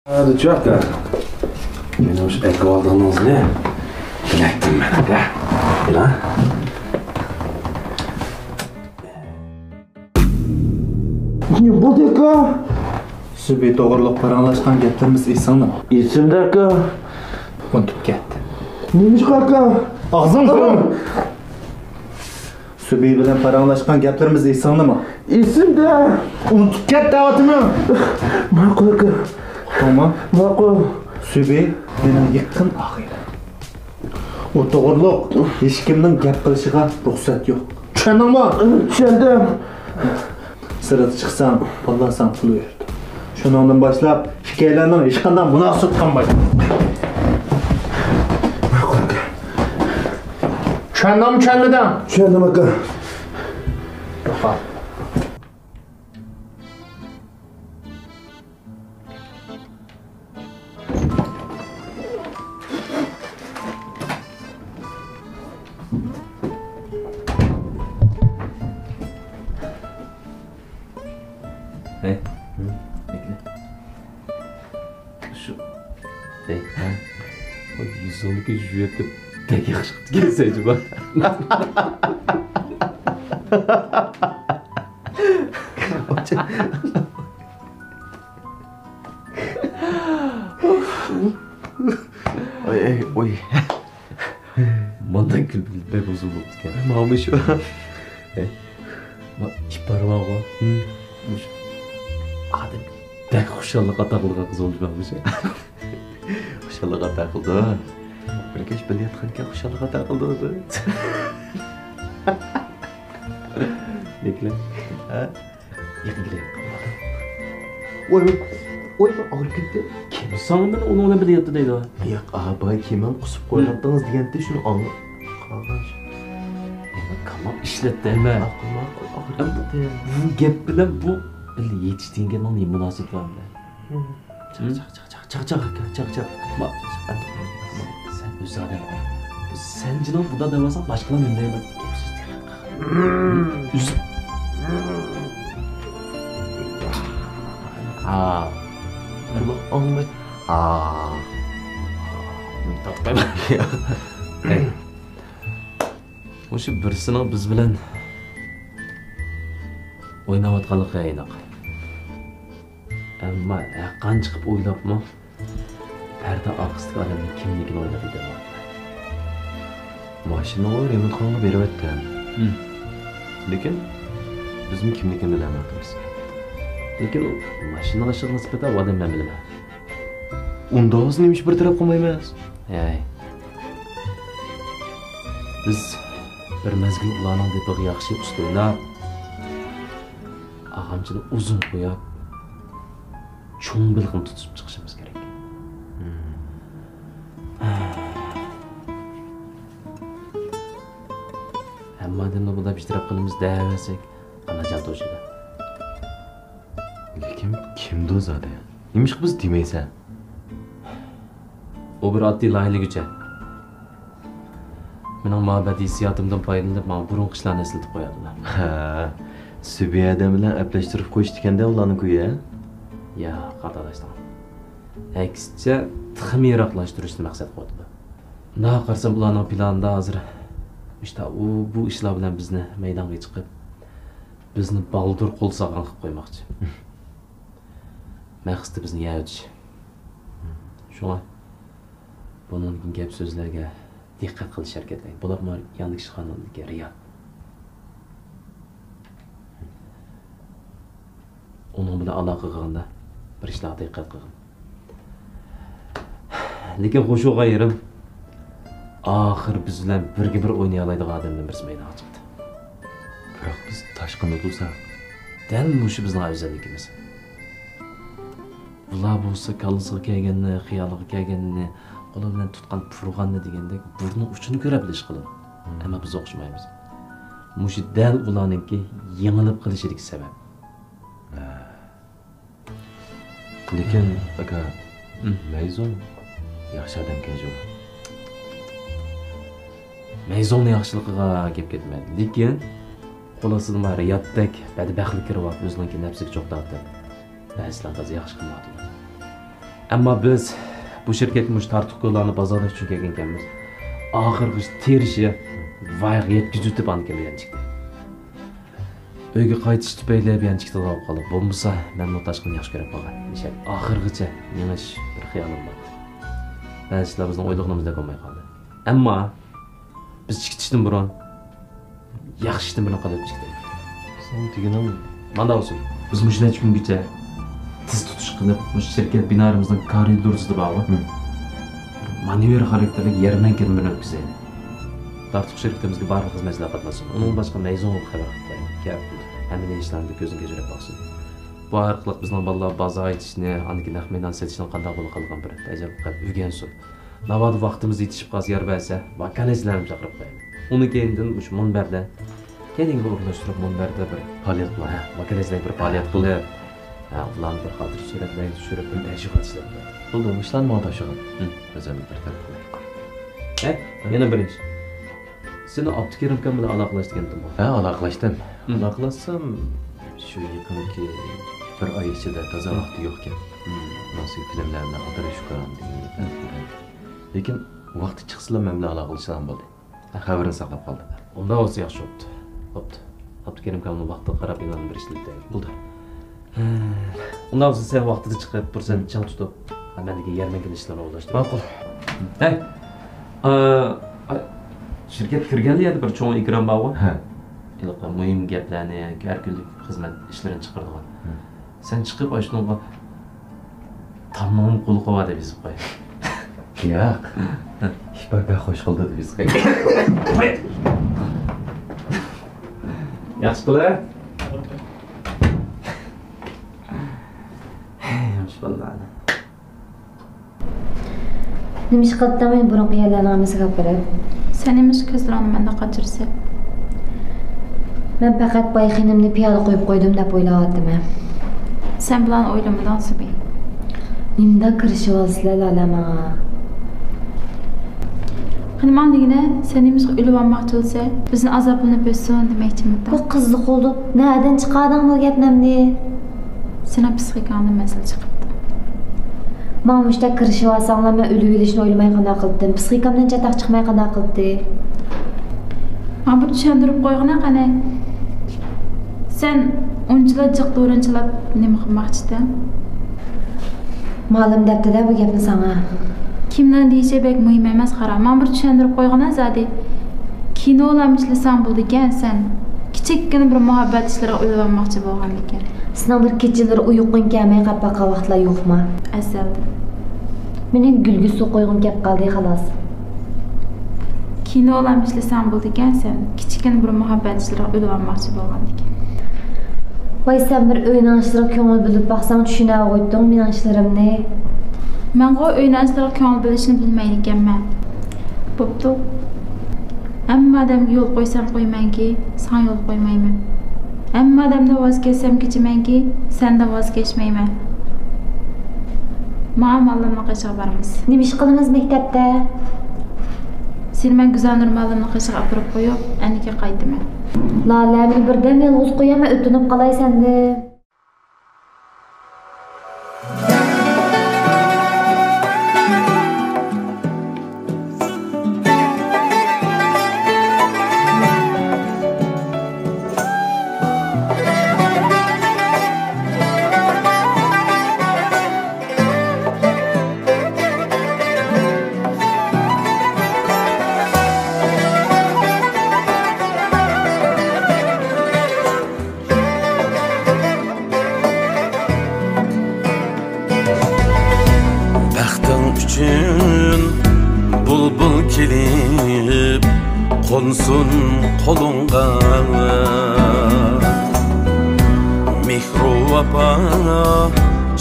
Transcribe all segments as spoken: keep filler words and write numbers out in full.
ھە، دۇچۇ ئاكا. مېنىڭ شۇ ئەكىۋالغىنىڭىزنى بىلەتتىم مەن، ئاكا. بىلا. نېمە بولدى، ئاكا؟ سۈبھى توغرۇلۇق پاراڭلاشقان گەپلىرىمىز ئېسىڭدىمۇ؟ ئېسىمدە، ئاكا. ئۇنتۇپ كەتتىم. نېمىشقا، ئاكا؟ ئاغزىڭنى! سۈبھى بىلەن پاراڭلاشقان گەپلىرىمىز ئېسىڭدىمۇ؟ ئېسىمدە. ئۇنتۇپ كەت دەۋاتىمەن. ماقۇل، ئاكا. ئۇقتۇڭمۇ؟ ماقۇل. سۈبھى مېنىڭ يېقىن ئاغىنەم. ئۇ توغرۇلۇق ھېچكىمنىڭ گەپ قىلىشىغا رۇخسەت يوق. چۈشەندىڭمۇ؟ چۈشەندىم. سىرتقا چىقساڭ، بالىلار ساڭا پۇل بېرىدۇ. شۇنىڭدىن باشلاپ ئىككىيلەننىڭ ھېچقانداق مۇناسىۋىتى قالمايدۇ. چۈشەندىڭمۇ، چۈشەنمىدىڭ؟ چۈشەندىم، ئاكا. ھەي، بەكرى. شۇ، ھەي، ھە؟ يۈزۈڭنىكى يۇيۇۋېتىپ بەك ياخشى قىپتىكەنسەن جۇما. ئاي، ئاي، ئوي. مانداق كۈلۈپ بەك ئۇزۇن بوپتىكەن. ماڭا شۇ. ھەي. ما ئىپار بارغۇ. مۇشۇ ئادەم بەك خۇشاللىق ئاتا قىلىدىغان قىز بولدى ماڭا شۇ. خۇشاللىق ئاتا قىلدى. بىر كەچ بىللە ياتقانكەن خۇشاللىق ئاتا قىلدى. نېكىلە؟ ھە؟ يېقىن كېلەي. ۋاي، ۋاي، ۋاي، ئاغرىپ كەتتى. كىم ساڭا مېنى ئۇنىڭ بىلەن بىللە ياتتى دەيدۇ؟ ياق، ئاباي، كىمىڭ قۇسۇپ قويۇۋاتتىڭىز دېگەنتى، شۇنى ئاڭلاپ قالغان. ماقۇل، ئىشلەتتى ھەممە. ماقۇل، ماقۇل، ئاغرىپ كەتتى. بۇ گەپ بىلەن بۇ بىللە يېتىش دېگەن گەپنىڭ نېمە مۇناسىۋىتى بار بىلەن؟ چاق، چاق، چاق. چاقچاق ئاكا، چاقچاق. ما-، سەن ئۆزۈڭ ئادەم. سەن جېنىڭ بۇدا دەۋالساڭ، باشقىلار نېمە دەيدۇ؟ گەپ سۆز تېخى. ئۈزۈپ. ھا. قۇلاق ئاڭلاپ. ھا. توختايمەن. ھەي. مۇشۇ بىرسىنىڭ بىز بىلەن ئويناۋاتقانلىقى ئېنىق. ئەمما ھەرقانچە قىلىپ ئويلاپمۇ، پەردە ئارقىسىدىكى ئادەمنىڭ كىملىكىنى ئويلاپ يېتەلمەپتۇ. ماشىنىنى رېمونتخانىغا بېرىۋەتتى. ھىم. لېكىن بىزمۇ كىملىكىنى بىلەلمەپتىمىز. لېكىن ئۇ ماشىنىنىڭ ئىشىغا نىسبەتەن ئۇ ئادەمنى مەن بىلىمەن. ئۇنداق بولسا نېمە ئۈچۈن بىر تەرەپ قىلمايمىز؟ ھەي. بىز بىر مەزگىل ئۇلارنىڭ دېپىغا ياخشى ئۇستا ئويناپ، ئاغامچىنى ئۇزۇن قويۇپ، چوڭ بېلىقنى تۇتۇپ چىقىشىمىز كېرەك. ھەممە ئادەمنى بۇنداق بىر تەرەپ قىلىمىز دەۋەرسەك، ئانا جان توشىدۇ. لېكىن كىمدۇ زادى؟ نېمىشقا بىز دېمەيسەن؟ ئۇ بىر ئاددىي لايىھىلىگۈچى. مېنىڭ ماۋۇ بەدىئىي ھېسسىياتىمدىن پايدىلىنىپ، ماڭا بۇرۇنقى ئىشلارنى ئەسلىتىپ قوياتىدۇ. ھە، سۈبھى ئادەم بىلەن ئەپلەشتۈرۈپ قويۇشتىكەندە ئۇلارنىڭ كۈيى، ھە؟ ياق، خاتالاشتىڭ. ئەكسىچە، تېخىمۇ يىراقلاشتۇرۇشنى مەقسەت قىلىۋاتىدۇ. مۇنداق قارىسام، ئۇلارنىڭ پىلانىدا ھازىر ئىشتا ئۇ، بۇ ئىشلار بىلەن بىزنى مەيدانغا چىقىپ، بىزنى بالدۇر قول سالغان قىلىپ قويماقچى. مەقسىتى بىزنى يەۋېتىش. شۇڭا بۇنىڭدىن كېيىن گەپ سۆزلەرگە دىققەت قىلىش ھەرىكەتلەيمەن. بولۇپمۇ ياندىكى ئىشخانىدىكى رىياد. ئۇنىڭ بىلەن ئالاقە قىلغاندا بىر ئىشلارغا دىققەت قىلغىن. لېكىن خۇشۇغا يېرىم، ئاخىر بىز بىلەن بىرگە بىر ئوينىيالايدىغان ئادەمدىن بىرسى مەيدانغا چىقتى. بىراق بىز تاشقىندا تۇرساق. دەل مۇشۇ بىزنىڭ ئەۋزەللىكىمىز. بۇلار بولسا كاللىسىغا كەلگەننى، خىيالىغا كەلگەننى، قولى بىلەن تۇتقان پۇرغاننى دېگەندەك بۇرنىنىڭ ئۇچىنى كۆرەپ بىر ئىش قىلىدۇ. مم. ئەمما بىز ئوخشىمايمىز. مۇشۇ دەل ئۇلارنىڭكى يېڭىلىپ قېلىشىدىكى سەۋەب. ھە. لېكىن، ئاكا، مم. مەيزۇن ياخشى ئادەمكەن جۇمۇ. مەيزۇننىڭ ياخشىلىقىغا گەپ كەتمەيدۇ. لېكىن، قول ئاستىدا مانا رىيادتەك بەدبەختلىك كىرىۋاپ، ئۆزىنىڭكى نەپسىگە چوقتاتىپ، بەزىلەر تازا ياخشى قىلماپتۇ. ئەمما بىز بۇ شىركەتكە مۇشۇ تارتۇق كونىلارنى بازارلاش ئۈچۈن كەلگەنكەنمىز. ئاخىرغىچە تىرىشىپ، ۋايىغا يەتكۈزۈۋېتىپ ئاندىن كېيىن يانچىقتى. ئۆيگە قايتىش تۈپەيلى يانچىقتىن ئاغرىپ قالدى. بولمىسا، مەنمۇ تاشقىنى ياخشى كۆرۈپ قالغان. ئىشەن ئاخىرغىچە مېڭىش بىر خىيالىم بار. بەزى ئىشلار بىزنىڭ ئويلىغىنىمىزدەك بولماي قالدى. ئەمما بىز چىقىشتىن بۇرۇن ياخشى ئىشتىن بىرنى قىلىپ چىقتى. سەن دېگىنىڭ ماندا بولسۇن. بىز مۇشۇ نەچچە كۈنگىچە تىز تۇتۇش قىلىپ، مۇشۇ شىركەت بىنالىرىمىزنىڭ كارىدورىسىدا بارغۇ. مانېۋىر خاراكتېرلىك يەرمەنكىنى بىرنى ئۆتكۈزەيلى. تارتۇق شىركىتىمىزگە بارلىق خىزمەتچىلەر قاتناشسۇن. ئۇنىڭدىن باشقا مەيزۇڭغا خەۋەر قىلىپ قويايلى. كەپ ھەممىنى ئىشلارنى كۆزدىن كەچۈرۈپ باقسۇن. بۇ ئارقىلىق بىزنىڭ بالىلار بازار ئېچىشنى، ئاندىن كېيىن نەق مەيدان سېتىشنىڭ قانداق بولىدىغانلىقىنى بىر تەجرىبە قىلىپ ئۆگەنسۇن. ناۋادا ۋاقتىمىز يېتىشىپ قالسا، يار بەرسە، ۋاكالەتچىلەرنى چاقىرىپ قويايلى. ئۇنىڭ كېيىندىن مۇشۇ مۇنبەردە كەينىگە ئورۇنلاشتۇرۇپ، مۇنبەردە بىر پائالىيەت قىلىپ، ھە، ۋاكالەتچىلەرگە بىر پائالىيەت قىلىپ، ھە، ئۇلارنى بىر خاتىرە سۈرەتلەرگە چۈشۈرۈپ، بىر تەشۋىقات ئىشلەپ قويايلى. بولدى، ئۇ ئىشلارنى ماڭا تاپشۇرغىن. ھىم. ئۆزۈم بىر تەرەپ قىلاي. ھە، يەنە بىر ئىش. سېنىڭ ئابدۇكېرىم ئاكاڭ بىلەن ئالاقىلەش دېگەنتىمغۇ؟ ھە، ئالاقىلەشتىم. ھىم. ئالاقىلاشسام، شۇ يېقىنقى بىر ئاي ئىچىدە تازا ھىم. ۋاقتى يوقكەن. ھىم. ماڭسى فىلىملەر بىلەن ئالدىراش ئۇكام دېگەن. ھىم. لېكىن ۋاقتى چىقسىلا مەن بىلەن ئالاقىلىشىدىغان بولدى. خەۋىرىنى ساقلاپ قالدىم. ئۇنداق بولسا ياخشى بوپتۇ. بوپتۇ. ئابدۇكېرىم ئاكامنىڭ ۋاقتىغا قاراپ ئېلاننى بېرىشنى ئىزدەيلى. بولدى. ئۇنداق بولسا سەن ۋاقتىدا چىقىپ، پۇرسەتنى چىڭ تۇتۇپ، مەندىكى يەرمەنكىنىڭ ئىشلىرىنى ئورۇنلاشتۇر. ماقۇل. ھەي! ئا، ئا، شىركەتكە كىرگەندە يەنە بىر چوڭ ئېكران بارغۇ؟ ھە. ھېلىقى مۇھىم گەپلەرنى، ھەر كۈنلۈك خىزمەت ئىشلىرىنى چىقىرىدىغان. ھە. سەن چىقىپ، ئاشۇنىڭغا تامنىڭ قۇلىقى بار دەپ يېزىپ قوي. ياق. ئىپاكا خوش قىلدى دەپ يېزىپ قوي. ياخشى قىلە. ياخشى بالىلار. نېمە ئىش قىلىپتىڭ مېنى بۇرۇنقى يەرلەرنىڭ ھەممىسىگە ئاپىرىپ؟ سەن نېمىشقا كۆزلىرىڭنى مەندە قاچۇرىسەن؟ مەن پەقەت باي خېنىمنى پىيادە قويۇپ قويدۇم دەپ ئويلاۋاتىمەن. سەن بۇلارنى ئويلىمىدىڭ، زۇبى. نېمىنداق كىرىشىۋالىسىلەر، لالە، ماڭا؟ قېنى ماڭا دېگىنە، سەن نېمىشقا ئۆلۈۋالماقچى بولىسەن؟ بىزنى ئازابلىنىپ ئۆتسۇن دېمەكچىمىدىڭ؟ بۇ قىزىق بولدى. نەدىن چىقاردىڭ بۇ گەپلەرنى؟ سېنىڭ پىسخىكاڭدىن مەسىلە چىقىپتۇ. ماڭا مۇشتەك كىرىشىۋالساڭلار، مەن ئۆلۈۋېلىشنى ئويلىماي قانداق قىلدىم؟ پىسخىكامدىن چاتاق چىقماي قانداق قىلدى؟ ماڭا بىر چۈشەندۈرۈپ قويغىنە قېنى. سەن ئۇنچىلا جىق دورىنى چىلاپ نېمە قىلماقچىدىڭ؟ مالىم دەپتىدە بۇ گەپنى ساڭا. كىمنىڭ دېيىشى بەك مۇھىم ئەمەس، قارا. ماڭا بىر چۈشەندۈرۈپ قويغىنە زادى. كىنولارمۇ ئىشلىسەڭ بولىدىكەن سەن. كىچىككىنە بىر مۇھەببەت ئىشلىرىغا ئۆلۈۋالماقچى بولغاندىكىن. سېنىڭ بىر كېچىلىرى ئۇيقۇڭ كەلمەي قاپقان ۋاقىتلار يوقما؟ ئەزەلدىن. مېنىڭ گۈلگە سۇ قويغۇم كەپ قالدى، خالاس. كىنولارمۇ ئىشلىسەڭ بولىدىكەن سەن. كىچىككىنە بىر مۇھەببەت ئىشلىرىغا ئۆلۈۋالماقچى بولغاندىكىن. ۋاي، سەن بىر ئۆينىڭ ئىشلىرىغا كۆڭۈل بۆلۈپ باقساڭ، چۈشىنەلەيتتىڭ مېنىڭ ئىشلىرىمنى. مەنغۇ ئۆينىڭ ئىشلىرىغا كۆڭۈل بۆلۈشنى بىلمەيدىكەنمەن. بوپتۇ. ھەممە ئادەمگە يول قويسام قويىمەنكى، ساڭا يول قويمايمەن. ھەممە ئادەمدىن ۋاز كەچسەم كېچىمەنكى، سەندىن ۋاز كەچمەيمەن. ماڭا ماللىمنىڭ قېشىغا بارىمىز. نېمە ئىش قىلىمىز مەكتەپتە؟ سېنى مەن گۈزەلنۇر ماللىمنىڭ قېشىغا ئاپىرىپ قويۇپ، ئەنىكە قايتىمەن. لالە، مېنى بىردەم يالغۇز قويۇڭ، مەن ئۆتۈنۈپ قالاي سەندىن. بەختىڭ ئۈچۈن بۇلبۇل كېلىپ قونسۇن قولۇڭغا. مېھرۇ ۋاپا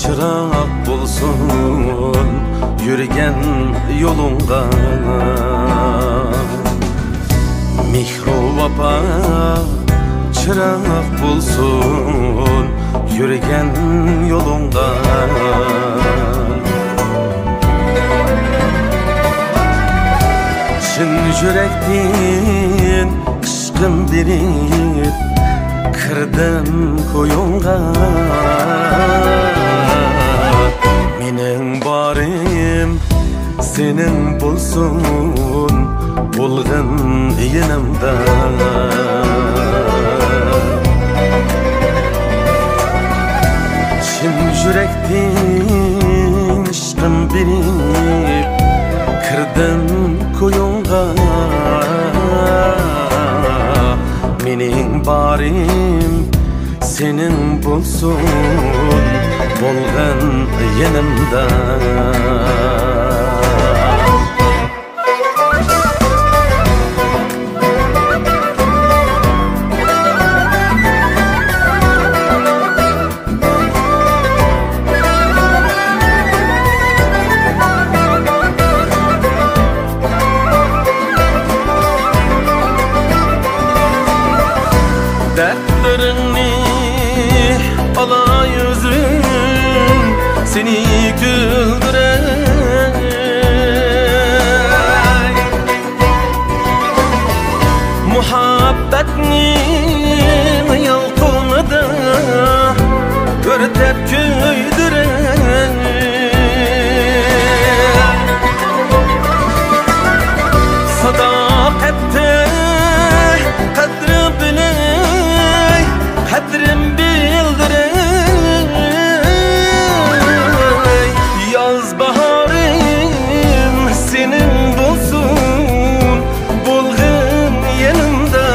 چىراغ بولسۇن يۈرگەن يولۇڭغا. مېھرۇ ۋاپا چىراغ بولسۇن يۈرگەن يولۇڭغا. چىن يۈرەكتىن ئىشقىم بېرىپ كىردىم كويۇڭغا. مېنىڭ بارىم سېنىڭ بولسۇن، بولغىن يېنىمدا. چىن يۈرەكتىن ئىشقىم بېرىپ كىردىم كويۇڭغا. مېنىڭ بارىم سېنىڭ بولسۇن، بولغىن يېنىمدا. دەردلىرىڭنى ئالاي ئۆزۈم، سېنى كۈلدۈرەي. مۇھەببەتنىڭ يالقۇنىدا ئۆرتەپ كۆيدۈرەي. ساداقەتتە قەدرىڭ بىلەي، قەدرىم بىلدۈرەي. ياز باھارىم سېنىڭ بولسۇن، بولغىن يېنىمدا.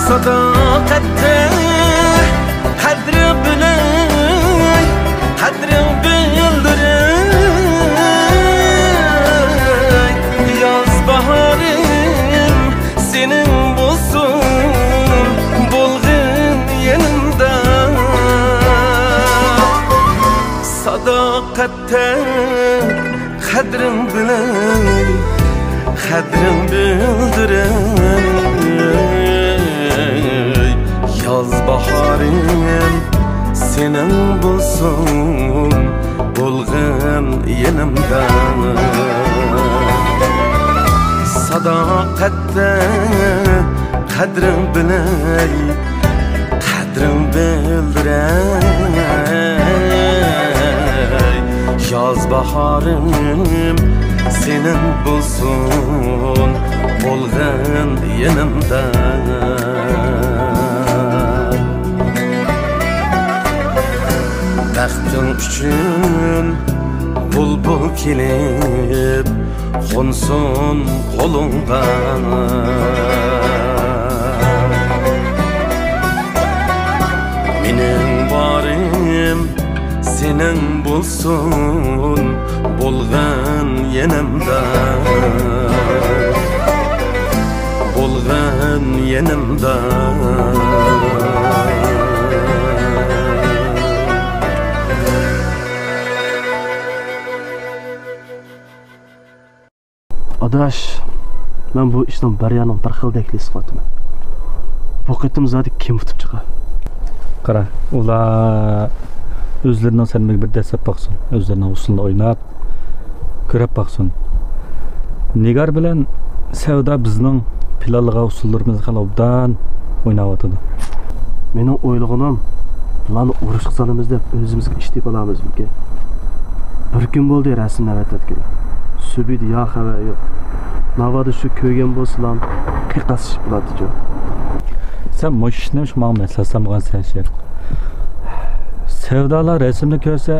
ساداقەتتە قەدرىڭ بىلەي، قەدرىڭ بىلدۈرەي. ياز باھارىم سېنىڭ بولسۇن، بولغىن يېنىمدا. ساداقەتتە قەدرىڭ بىلەي، قەدرىڭ بىلدۈرەي. ياز باھارىم سېنىڭ بولسۇن، بولغىن يېنىمدا. ساداقەتتە قەدرىڭ بىلەي، قەدرىڭ بىلدۈرەي. ياز باھارىم سېنىڭ بولسۇن، بولغىن يېنىمدا. بەختىڭ ئۈچۈن بۇلبۇل كېلىپ قونسۇن قولۇڭغا. مېنىڭ بارىم سېنىڭ بولسۇن، بولغىن يېنىمدا، بولغىن يېنىمدا. ئاداش، مەن بۇ ئىشنىڭ بىر يانىڭ بىر خىلدەكلا ھېس قىلىۋاتىمەن. بۇ قېتىم زادى كىم ئۇتۇپ چىقار؟ قارا، ئۇلار ئۆزلىرىنىڭ سەرمىگە بىر دەسسەپ باقسۇن، ئۆزلىرىنىڭ ئۇسسۇلىدا ئويناپ كۆرۈپ باقسۇن. نىگار بىلەن سەۋدا بىزنىڭ پىلانلىغان ئۇسسۇللىرىمىزنى خېلى ئوبدان ئويناۋاتىدۇ. مېنىڭ ئويلىغىنىم، بۇلارنى ئۇرۇشقا سالىمىز دەپ ئۆزىمىزگە ئىش تېپىۋالامىزمىكىن؟ بىر كۈن بولدى رەسىمنى ئەۋەتەتكىلى. سۈبىدە يا خەۋەر يوق. ناۋادا شۇ كۆرگەن بولسىلام، قىيقاسلىشىپ بولاتتىچۇ. سەن مۇشۇ ئىشنى شۇ ماڭا مەسلىھەت سالمىغان سەن شېرىن. سەۋدالار رەسىمنى كۆرسە،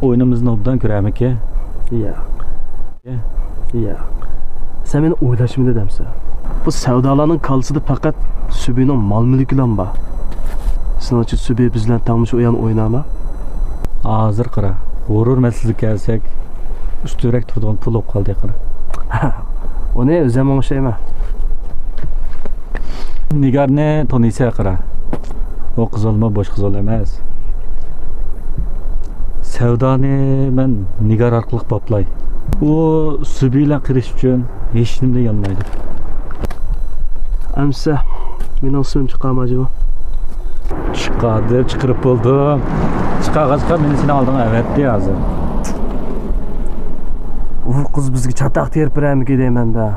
ئويۇنىمىزنى ئوبدان كۆرەرمىكىن؟ ياق. ياق. سەن مېنى ئويلاشمىدى دەمسە؟ بۇ سەۋدالارنىڭ كاللىسىدا پەقەت سۈبىنىڭ مال-مۈلكىلا بار. سېنىڭچە سۈبى بىز بىلەن تەڭمۇ شۇ ئويۇن ئوينارما؟ ھازىر قارا، غۇرۇر مەسىلىسىگە كەلسەك، ئۈستۈنرەك تۇرىدىغان پۇل بولۇپ قالدى قارا. ئۇنى ئۆزۈم ئوڭشايمەن. نىگارنى تونۇيسەن قارا. ئۇ قىزىلمۇ بوش قىزىل ئەمەس. سەۋدانى مەن نىگار ئارقىلىق باپلاي. ئۇ سۈبى بىلەن قىلىش ئۈچۈن ھېچنېمىدىن يانمايدۇ. ئەمسە مېنىڭ ئىسمىم چىقارمۇ جۇمۇ؟ چىقار دەپ چىقىرىپ بولدۇم. چىقارغاچقا مېنى سېنىڭ ئالدىڭغا ئەۋەتتى ھازىر. ئۇ قىز بىزگە چاتاق تېرىپ بېرەرمىكىن دەيمەن-دە.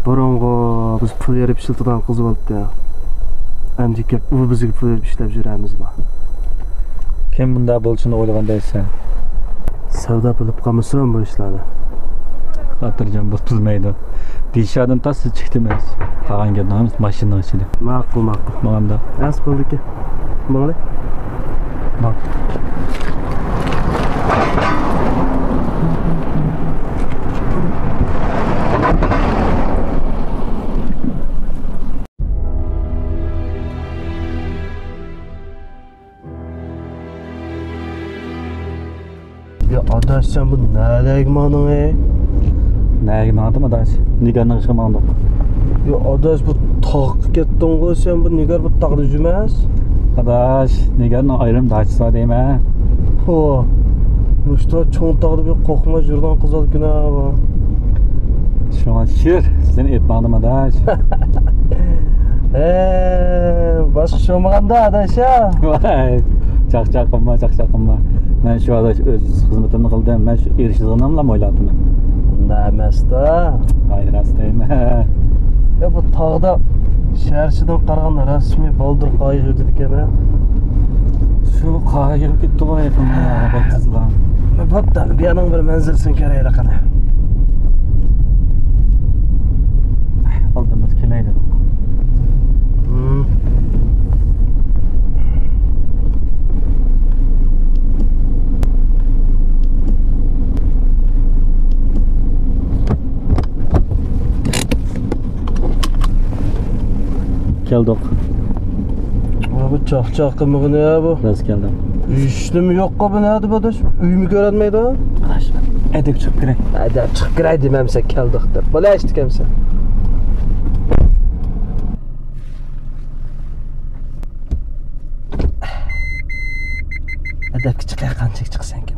بۇرۇنغۇ بىز پۇل يېرىپ ئىشلىتىدىغان قىز بولدى. ئەمدى كەپ ئۇ بىزگە پۇل بېرىپ ئىشلەپ يۈرەمىزمۇ؟ كىم بۇنداق بولۇشىنى ئويلىغان دەيسەن؟ سەۋدا بىلىپ قالمىسۇن بۇ ئىشلارنى. خاتىرجەم بول، بىلمەيدۇ. دىشادىن تاس چىقتىمىز. قالغان گەپنى ھەممىسى ماشىنىنىڭ ئىچىدە. ماقۇل، ماقۇل. ماڭامدا. ئەس بولدىكى. ماڭلى. ماڭ. يا ئاداش، سەن بۇ نەلەرگە ماڭدىڭ ئەي؟ نەگە ماڭدىم ئاداش؟ نىگارنىڭ ئىشىغا ماڭدۇق. يا ئاداش، بۇ تاغقا كەتتىڭغۇ سەن، بۇ نىگار بۇ تاغدا يۈرمەس. ئاداش، نىگارنىڭ ئايرىم داچىسى بار دەيمەن. ھو، مۇشۇ چوڭ تاغدا بىر قورقماي يۈرىدىغان قىز ئالكىنا بۇ. شۇڭا شىر، سېنى ئېلىپ ماڭدىم ئاداش. ھە، باشقا ئىش بولمىغاندا ئاداش ھە. ۋاي، چاقچاق قىلما، چاقچاق قىلما. مەن شۇ ئاداش ئۆز خىزمىتىمنى قىلدىم. مەن شۇ ئېرىشىدىغىنىملا ئويلاپتىمەن. ئۇنداق ئەمەستە. ۋاي، راست دەيمەن. يا، بۇ تاغدا شەھەر ئىچىدىن قارىغاندا رەسمىي بالدۇر قايىغى يۈرىدىكەن ھە. شۇ قايىغى يۈرۈپ كېتىدىغۇ يېقىندا، بەك تېزلا. بوپتۇ، بۇ يەرنىڭ بىر مەنزىلىسىنى كۆرەيلى قېنى. ئالدىمىز كېلەي دېدۇق. ھىم. كەلدۇق. ۋا، بۇ چاقچاق قىلمىغىنى يا بۇ. راست كەلدىم. ھېچنېمە يوققۇ بۇ نەدە بۇ ئاداش؟ ئۆيمۇ كۆرەلمەيدۇ. ئاداش، ھەيدەپ چىقىپ كىرەي. ھەيدەپ چىقىپ كىرەي دېمەمسەن، كەلدۇق دەپ. بولە ئىشتىكەمسەن. ھەيدەپ چىقاي، قانچىلىك چىقىسەن كىم؟